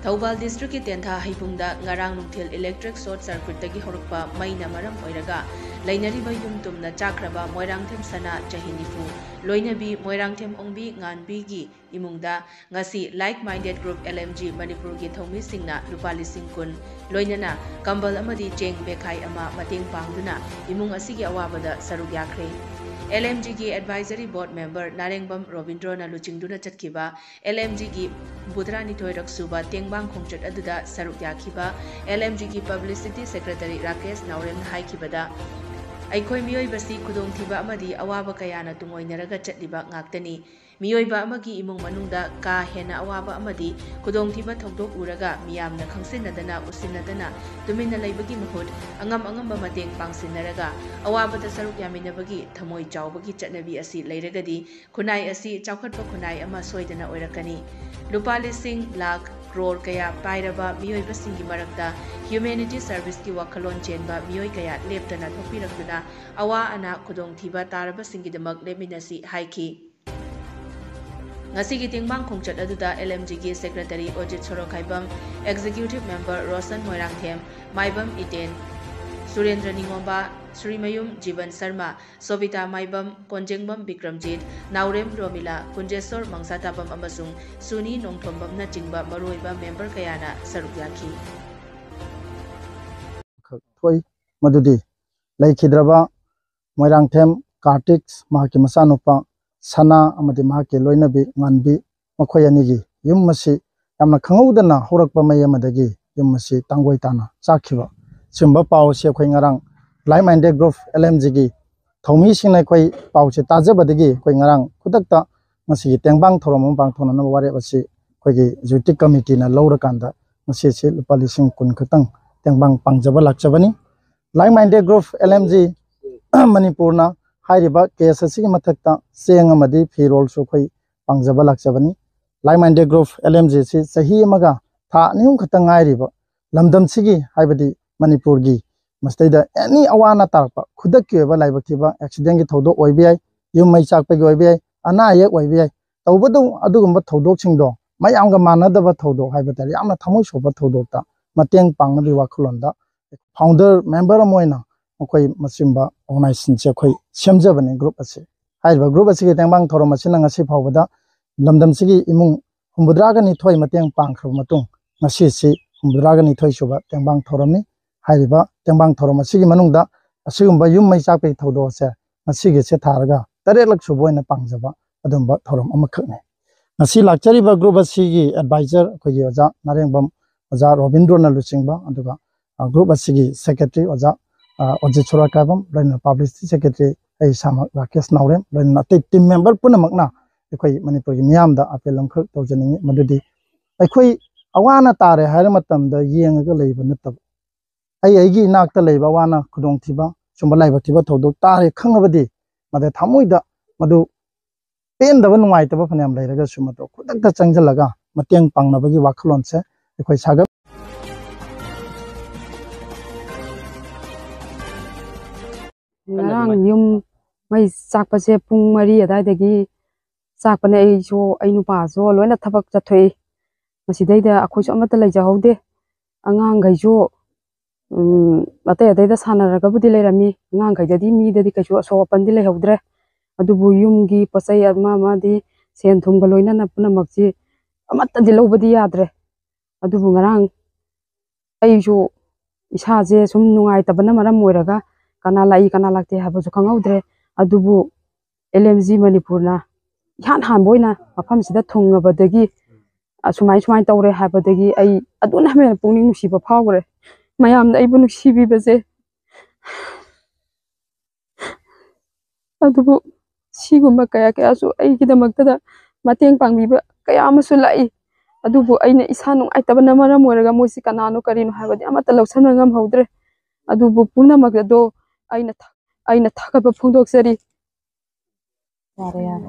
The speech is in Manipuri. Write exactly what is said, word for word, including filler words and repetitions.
ꯊꯧꯕꯥꯜ ꯗꯤꯁꯇ꯭ꯔꯤꯛꯀꯤ ꯇꯦꯟꯊꯥ ꯍꯩꯕꯨꯡꯗ ꯉꯔꯥꯡ ꯅꯨꯡꯊꯤꯜ ꯏꯂꯦꯛꯇ꯭ꯔꯤꯛ ꯁꯣꯔꯠ ꯁꯔꯀ꯭ꯌꯨꯠꯇꯒꯤ ꯍꯧꯔꯛꯄ ꯃꯩꯅ ꯃꯔꯝ ꯑꯣꯏꯔꯒ ꯂꯩꯅꯔꯤꯕ ꯌꯨꯝ ꯇꯨꯝꯅ ꯆꯥꯛꯈ꯭ꯔꯕ ꯃꯣꯏꯔꯥꯡꯊꯦꯝ ꯁꯅꯥ, ꯆꯍꯤ ꯅꯤꯐꯨ, ꯂꯣꯏꯅꯕꯤ ꯃꯣꯏꯔꯥꯡꯊꯦꯝ ꯑꯣꯡꯕꯤ ꯉꯥꯟꯕꯤꯒꯤ ꯏꯃꯨꯡꯗ ꯉꯁꯤ Like Minded Group L M G ꯃꯅꯤꯄꯨꯔꯒꯤ ꯊꯧꯃꯤꯁꯤꯡꯅ ꯂꯨꯄꯥ ꯂꯤꯁꯤꯡ ꯀꯨꯟ, ꯂꯣꯏꯅꯅ ꯀꯝꯕꯜ ꯑꯃꯗꯤ ꯆꯦꯡ ꯕꯦꯈꯥꯏ ꯑꯃ ꯃꯇꯦꯡ ꯄꯥꯡꯗꯨꯅ ꯏꯃꯨꯡ ꯑꯁꯤꯒꯤ ꯑꯋꯥꯕꯗ ꯁꯔꯨꯛ ꯌꯥꯈ꯭ꯔꯦ꯫ L M G ꯒꯤ Advisory Board Member ꯅꯥꯔꯦꯡꯕꯝ ꯔꯣꯕꯤꯟꯗ꯭ꯔꯣꯅ ꯂꯨꯆꯤꯡꯗꯨꯅ ꯆꯠꯈꯤꯕ L M G ꯒꯤ ꯍꯨꯝꯐꯨꯇꯔꯥꯅꯤꯊꯣꯏꯔꯛ ꯁꯨꯕ ꯇꯦꯡꯕꯥꯡ ꯈꯣꯡꯆꯠ ꯑꯗꯨꯗ ꯁꯔꯨꯛ ꯌꯥꯈꯤꯕ L M G ꯒꯤ Publicity Secretary ꯔꯥꯀꯦꯁ ꯅꯥꯎꯔꯦꯝꯅ ꯍꯥꯏꯈꯤꯕꯗ, ꯑꯩꯈꯣꯏ ꯃꯤꯑꯣꯏꯕꯁꯤ ꯈꯨꯗꯣꯡꯊꯤꯕ ꯑꯃꯗꯤ ꯑꯋꯥꯕ ꯀꯌꯥꯅ ꯇꯨꯡꯑꯣꯏꯅꯔꯒ ꯆꯠꯂꯤꯕ ꯉꯥꯛꯇꯅꯤ꯫ ꯃꯤꯑꯣꯏꯕ ꯑꯃꯒꯤ ꯏꯃꯨꯡ ꯃꯅꯨꯡꯗ ꯀꯥ ꯍꯦꯟꯅ ꯑꯋꯥꯕ ꯑꯃꯗꯤ ꯈꯨꯗꯣꯡꯊꯤꯕ ꯊꯧꯗꯣꯛ ꯎꯔꯒ ꯃꯤꯌꯥꯝꯅ ꯈꯪꯁꯤꯟꯅꯗꯅ ꯎꯁꯤꯟꯅꯗꯅ ꯇꯨꯃꯤꯟꯅ ꯂꯩꯕꯒꯤ ꯃꯍꯨꯠ ꯑꯉꯝ ꯑꯉꯝꯕ ꯃꯇꯦꯡ ꯄꯥꯡꯁꯤꯟꯅꯔꯒ ꯑꯋꯥꯕꯗ ꯁꯔꯨꯛ ꯌꯥꯃꯤꯟꯅꯕꯒꯤ ꯊꯃꯣꯏ ꯆꯥꯎꯕꯒꯤ ꯆꯠꯅꯕꯤ ꯑꯁꯤ ꯂꯩꯔꯒꯗꯤ ꯈꯨꯟꯅꯥꯏ ꯑꯁꯤ ꯆꯥꯎꯈꯠꯄ ꯈꯨꯟꯅꯥꯏ ꯑꯃ ꯁꯣꯏꯗꯅ ꯑꯣꯏꯔꯛꯀꯅꯤ꯫ ꯂꯨꯄꯥ ꯂꯤꯁꯤꯡ, ꯂꯥꯈ, ꯀ꯭ꯔꯣꯔ ꯀꯌꯥ ꯄꯥꯏꯔꯕ ꯃꯤꯑꯣꯏꯕꯁꯤꯡꯒꯤ ꯃꯔꯛꯇ humanity service ꯀꯤ ꯋꯥꯈꯜꯂꯣꯟ ꯆꯦꯟꯕ ꯃꯤꯑꯣꯏ ꯀꯌꯥ ꯂꯦꯞꯇꯅ ꯊꯣꯛꯄꯤꯔꯛꯇꯨꯅ ꯑꯋꯥ ꯑꯅꯥ ꯈꯨꯗꯣꯡꯊꯤꯕ ꯇꯥꯔꯕꯁꯤꯡꯒꯤꯗꯃꯛ ꯂꯦꯞꯃꯤꯟꯅꯁꯤ ꯍꯥꯏꯈꯤ꯫ ꯉꯁꯤꯒꯤ ꯇꯦꯡꯕꯥꯡ ꯈꯣꯡꯆꯠ ꯑꯗꯨꯗ L M G ꯒꯤ Secretary ꯑꯣꯖꯤꯠ ꯁꯣꯔꯣꯛꯈꯥꯏꯕꯝ, Executive Member ꯔꯣꯁꯟ ꯃꯣꯏꯔꯥꯡꯊꯦꯝ, ꯃꯥꯏꯕꯝ ꯏꯇꯦꯟ, ꯁꯨꯔꯦꯟꯗ꯭ꯔ ꯅꯤꯉꯣꯝꯕ, ꯁ꯭ꯔꯤꯃꯌꯨꯝ ꯖꯤꯕꯟ ꯁꯔꯃ, ꯁꯣꯕꯤꯇꯥ ꯃꯥꯏꯕꯝ, ꯀꯣꯟꯖꯦꯡꯕꯝ ꯕꯤꯀ꯭ꯔꯝꯖꯤꯠ, ꯅꯥꯎꯔꯦꯝ ꯔꯣꯃꯤꯂꯥ, ꯀꯨꯟꯖꯦꯁꯣꯔ ꯃꯪꯁꯥꯇꯥꯕꯝ ꯑꯃꯁꯨꯡ ꯁꯨꯅꯤ ꯅꯣꯡꯊꯣꯝꯕꯝꯅꯆꯤꯡꯕ ꯃꯔꯨꯑꯣꯏꯕ ꯃꯦꯝꯕꯔ ꯀꯌꯥꯅ ꯁꯔꯨꯛ ꯌꯥꯈꯤ꯫ ꯈꯛ ꯊꯣꯛꯏ꯫ ꯃꯗꯨꯗꯤ ꯂꯩꯈꯤꯗ꯭ꯔꯕ ꯃꯣꯏꯔꯥꯡꯊꯦꯝ ꯀꯥꯔꯇꯤꯛ, ꯃꯍꯥꯛꯀꯤ ꯃꯆꯥꯅꯨꯄꯥ ꯁꯅꯥ ꯑꯃꯗꯤ ꯃꯍꯥꯛꯀꯤ ꯂꯣꯏꯅꯕꯤ ꯉꯥꯟꯕꯤ, ꯃꯈꯣꯏ ꯑꯅꯤꯒꯤ ꯌꯨꯝ ꯑꯁꯤ ꯌꯥꯝꯅ ꯈꯪꯍꯧꯗꯅ ꯍꯧꯔꯛꯄ ꯃꯩ ꯑꯃꯗꯒꯤ ꯌꯨꯝ ꯑꯁꯤ ꯇꯥꯡꯒꯣꯏ ꯇꯥꯅ ꯆꯥꯛꯈꯤꯕ꯫ ꯁꯤꯒꯨꯝꯕ ꯄꯥꯎ ꯑꯁꯤ ꯑꯩꯈꯣꯏ ꯉꯔꯥꯡ Like Minded Group L M G ꯒꯤ ꯊꯧꯃꯤꯁꯤꯡꯅ ꯑꯩꯈꯣꯏ ꯄꯥꯎꯁꯦ ꯇꯥꯖꯕꯗꯒꯤ ꯑꯩꯈꯣꯏ ꯉꯔꯥꯡ ꯈꯨꯗꯛꯇ ꯃꯁꯤꯒꯤ ꯇꯦꯡꯕꯥꯡ ꯊꯧꯔꯝ ꯑꯃ ꯄꯥꯡꯊꯣꯛꯅꯅꯕ ꯋꯥꯔꯦꯞ ꯑꯁꯤ ꯑꯩꯈꯣꯏꯒꯤ executive committee ꯅ ꯂꯧꯔꯀꯥꯟꯗ ꯉꯁꯤꯁꯤ ꯂꯨꯄꯥ ꯂꯤꯁꯤꯡ ꯀꯨꯟ ꯈꯛꯇꯪ ꯇꯦꯡꯕꯥꯡ ꯄꯥꯡꯖꯕ ꯂꯥꯛꯆꯕꯅꯤ꯫ Like Minded Group L M G ꯃꯅꯤꯄꯨꯔꯅ ꯍꯥꯏꯔꯤꯕ ꯀꯦꯁ ꯑꯁꯤꯒꯤ ꯃꯊꯛꯇ ꯆꯦꯡ ꯑꯃꯗꯤ ꯐꯤꯔꯣꯜꯁꯨ ꯑꯩꯈꯣꯏ ꯄꯥꯡꯖꯕ ꯂꯥꯛꯆꯕꯅꯤ꯫ Like Minded Group L M G ꯁꯤ ꯆꯍꯤ ꯑꯃꯒ ꯊꯥ ꯑꯅꯤ ꯑꯍꯨꯝ ꯈꯛꯇ ꯉꯥꯏꯔꯤꯕ ꯂꯝꯗꯝꯁꯤꯒꯤ, ꯍꯥꯏꯕꯗꯤ ꯃꯅꯤꯄꯨꯔꯒꯤ, ꯃꯁꯤꯗꯩꯗ ꯑꯦꯅꯤ ꯑꯋꯥ ꯑꯅꯥ ꯇꯥꯔꯛꯄ, ꯈꯨꯗꯛꯀꯤ ꯑꯣꯏꯕ ꯂꯥꯏꯕꯛ ꯊꯤꯕ, ꯑꯦꯛꯁꯤꯗꯦꯟꯒꯤ ꯊꯧꯗꯣꯛ ꯑꯣꯏꯕ ꯌꯥꯏ, ꯌꯨꯝ ꯃꯩ ꯆꯥꯛꯄꯒꯤ ꯑꯣꯏꯕ ꯌꯥꯏ, ꯑꯅꯥ ꯑꯌꯦꯛ ꯑꯣꯏꯕ ꯌꯥꯏ, ꯇꯧꯕꯇꯕꯨ ꯑꯗꯨꯒꯨꯝꯕ ꯊꯧꯗꯣꯛꯁꯤꯡꯗꯣ ꯃꯌꯥꯝꯒ ꯃꯥꯟꯅꯗꯕ ꯊꯧꯗꯣꯛ ꯍꯥꯏꯕ ꯇꯥꯔꯦ, ꯌꯥꯝꯅ ꯊꯃꯣꯏ ꯁꯣꯛꯄ ꯊꯧꯗꯣꯛꯇ ꯃꯇꯦꯡ ꯄꯥꯡꯅꯕꯒꯤ ꯋꯥꯈꯜꯂꯣꯟꯗ founder member ꯑꯃ ꯑꯣꯏꯅ ꯃꯈꯣꯏ ꯃꯁꯤꯒꯨꯝꯕ organizationꯁꯦ ꯑꯩꯈꯣꯏ ꯁꯦꯝꯖꯕꯅꯤ꯫ Group ꯑꯁꯤ, ꯍꯥꯏꯔꯤꯕ group ꯑꯁꯤꯒꯤ ꯇꯦꯡꯕꯥꯡ ꯊꯧꯔꯝ ꯑꯁꯤꯅ ꯉꯁꯤ ꯐꯥꯎꯕꯗ ꯂꯝꯗꯝꯁꯤꯒꯤ ꯏꯃꯨꯡ ꯍꯨꯝꯐꯨꯇꯔꯥꯒ ꯅꯤꯊꯣꯏ ꯃꯇꯦꯡ ꯄꯥꯡꯈ꯭ꯔꯕ ꯃꯇꯨꯡ, ꯉꯁꯤꯁꯤ ꯍꯨꯝꯐꯨꯇꯔꯥꯒ ꯅꯤꯊꯣꯏ ꯁꯨꯕ ꯇꯦꯡꯕꯥꯡ ꯊꯧꯔꯝꯅꯤ꯫ ꯍꯥꯏꯔꯤꯕ ꯇꯦꯡꯕꯥꯡ ꯊꯧꯔꯝ ꯑꯁꯤꯒꯤ ꯃꯅꯨꯡꯗ ꯑꯁꯤꯒꯨꯝꯕ ꯌꯨꯝ ꯃꯩ ꯆꯥꯛꯄꯒꯤ ꯊꯧꯗꯣꯛ ꯑꯁꯦ ꯉꯁꯤꯒꯤꯁꯦ ꯊꯥꯔꯒ ꯇꯔꯦꯠꯂꯛ ꯁꯨꯕ ꯑꯣꯏꯅ ꯄꯥꯡꯖꯕ ꯑꯗꯨꯝꯕ ꯊꯧꯔꯝ ꯑꯃꯈꯛꯅꯤ꯫ ꯉꯁꯤ ꯂꯥꯛꯆꯔꯤꯕ group ꯑꯁꯤꯒꯤ advisor ꯑꯩꯈꯣꯏꯒꯤ ꯑꯣꯖꯥ ꯅꯥꯔꯦꯡꯕꯝ, ꯑꯣꯖꯥ ꯔꯣꯕꯤꯟꯗ꯭ꯔꯣꯅ ꯂꯨꯆꯤꯡꯕ, ꯑꯗꯨꯒ group ꯑꯁꯤꯒꯤ secretary ꯑꯣꯖꯥ ꯑꯖꯤꯠ ꯁꯣꯔꯥꯀꯥꯏꯕꯝ, ꯂꯣꯏꯅꯅ publicity secretary ꯑꯩ ꯏꯁꯥꯃꯛ ꯔꯥꯀꯦꯁ ꯅꯥꯎꯔꯦꯝ, ꯂꯣꯏꯅꯅ ꯑꯇꯩ team member ꯄꯨꯝꯅꯃꯛꯅ ꯑꯩꯈꯣꯏ ꯃꯅꯤꯄꯨꯔꯒꯤ ꯃꯤꯌꯥꯝꯗ appeal ꯑꯃꯈꯛ ꯇꯧꯖꯅꯤꯡꯉꯤ, ꯃꯗꯨꯗꯤ ꯑꯩꯈꯣꯏ ꯑꯋꯥ ꯑꯅꯥ ꯇꯥꯔꯦ ꯍꯥꯏꯔ ꯃꯇꯝꯗ ꯌꯦꯡꯉꯒ ꯂꯩꯕ ꯅꯠꯇꯕ, ꯑꯩ ꯑꯩꯒꯤ ꯏꯅꯥꯛꯇ ꯂꯩꯕ ꯑꯋꯥ ꯑꯅꯥ, ꯈꯨꯗꯣꯡꯊꯤꯕ, ꯁꯨꯝꯕ ꯂꯥꯏꯕꯛ ꯊꯤꯕ ꯊꯧꯗꯣꯛ ꯇꯥꯔꯦ ꯈꯪꯉꯕꯗꯤ, ꯃꯗꯨ ꯊꯃꯣꯏꯗ ꯃꯗꯨ ꯄꯦꯟꯗꯕ, ꯅꯨꯡꯉꯥꯏꯇꯕ ꯐꯅꯌꯥꯝ ꯂꯩꯔꯒꯁꯨ ꯃꯗꯨ ꯈꯨꯗꯛꯇ ꯆꯪꯁꯤꯜꯂꯒ ꯃꯇꯦꯡ ꯄꯥꯡꯅꯕꯒꯤ ꯋꯥꯈꯜꯂꯣꯟꯁꯦ ꯑꯩꯈꯣꯏ ꯁꯥꯒꯠ꯫ ꯉꯔꯥꯡ ꯌꯨꯝ ꯃꯩ ꯆꯥꯛꯄꯁꯦ ꯄꯨꯡ ꯃꯔꯤ ꯑꯗꯨꯋꯥꯏꯗꯒꯤ ꯆꯥꯛꯄꯅꯦ꯫ ꯑꯩꯁꯨ, ꯑꯩ ꯅꯨꯄꯥꯁꯨ ꯂꯣꯏꯅ ꯊꯕꯛ ꯆꯠꯊꯣꯛꯏ꯫ ꯃꯁꯤꯗꯩꯗ ꯑꯩꯈꯣꯏꯁꯨ ꯑꯃꯠꯇ ꯂꯩꯖꯍꯧꯗꯦ꯫ ꯑꯉꯥꯡꯈꯩꯁꯨ ꯎꯝ, ꯑꯇꯩ ꯑꯇꯩꯗ ꯁꯥꯟꯅꯔꯒꯕꯨꯗꯤ ꯂꯩꯔꯝꯃꯤ꯫ ꯑꯉꯥꯡꯈꯩꯗꯗꯤ, ꯃꯤꯗꯗꯤ ꯀꯩꯁꯨ ꯑꯁꯣꯛ ꯑꯄꯟꯗꯤ ꯂꯩꯍꯧꯗ꯭ꯔꯦ꯫ ꯑꯗꯨꯕꯨ ꯌꯨꯝꯒꯤ ꯄꯣꯠ ꯆꯩ ꯑꯃ ꯑꯃꯗꯤ ꯁꯦꯟ ꯊꯨꯝꯒ ꯂꯣꯏꯅꯅ ꯄꯨꯝꯅꯃꯛꯁꯤ ꯑꯃꯠꯇꯗꯤ ꯂꯧꯕꯗꯤ ꯌꯥꯗ꯭ꯔꯦ꯫ ꯑꯗꯨꯕꯨ ꯉꯔꯥꯡ ꯑꯩꯁꯨ ꯏꯁꯥꯁꯦ ꯁꯨꯝ ꯅꯨꯡꯉꯥꯏꯇꯕꯅ ꯃꯔꯝ ꯑꯣꯏꯔꯒ ꯀꯅꯥ ꯂꯥꯛꯏ ꯀꯅꯥ ꯂꯥꯛꯇꯦ ꯍꯥꯏꯕꯁꯨ ꯈꯪꯍꯧꯗ꯭ꯔꯦ꯫ ꯑꯗꯨꯕꯨ ꯑꯦꯜ ꯑꯦꯝ ꯖꯤ ꯃꯅꯤꯄꯨꯔꯅ ꯏꯍꯥꯟ ꯍꯥꯟꯕ ꯑꯣꯏꯅ ꯃꯐꯝꯁꯤꯗ ꯊꯨꯡꯉꯕꯗꯒꯤ ꯑꯁꯨꯃꯥꯏ ꯁꯨꯃꯥꯏꯅ ꯇꯧꯔꯦ ꯍꯥꯏꯕꯗꯒꯤ ꯑꯩ ꯑꯗꯨꯅ ꯍꯦꯟꯅ ꯄꯨꯛꯅꯤꯡ ꯅꯨꯡꯁꯤꯕ ꯐꯥꯎꯈ꯭ꯔꯦ꯫ ꯃꯌꯥꯝꯅ ꯑꯩꯕꯨ ꯅꯨꯡꯁꯤꯕꯤꯕꯁꯦ꯫ ꯑꯗꯨꯕꯨ ꯁꯤꯒꯨꯝꯕ ꯀꯌꯥ ꯀꯌꯥꯁꯨ ꯑꯩꯒꯤꯗꯃꯛꯇꯗ ꯃꯇꯦꯡ ꯄꯥꯡꯕꯤꯕ ꯀꯌꯥ ꯑꯃꯁꯨ ꯂꯥꯛꯏ꯫ ꯑꯗꯨꯕꯨ ꯑꯩꯅ ꯏꯁꯥ ꯅꯨꯡꯉꯥꯏꯇꯕꯅ ꯃꯔꯝ ꯑꯣꯏꯔꯒ ꯃꯣꯏꯁꯤ ꯀꯅꯥꯅꯣ ꯀꯔꯤꯅꯣ ꯍꯥꯏꯕꯗꯤ ꯑꯃꯠꯇ ꯂꯧꯁꯤꯟꯕ ꯉꯝꯍꯧꯗ꯭ꯔꯦ꯫ ꯑꯗꯨꯕꯨ ꯄꯨꯝꯅꯃꯛ ꯑꯗꯣ ꯑꯩꯅ ꯊ-, ꯑꯩꯅ ꯊꯥꯒꯠꯄ ꯐꯣꯡꯗꯣꯛꯆꯔꯤ꯫ ꯌꯥꯔꯦ, ꯌꯥꯔꯦ꯫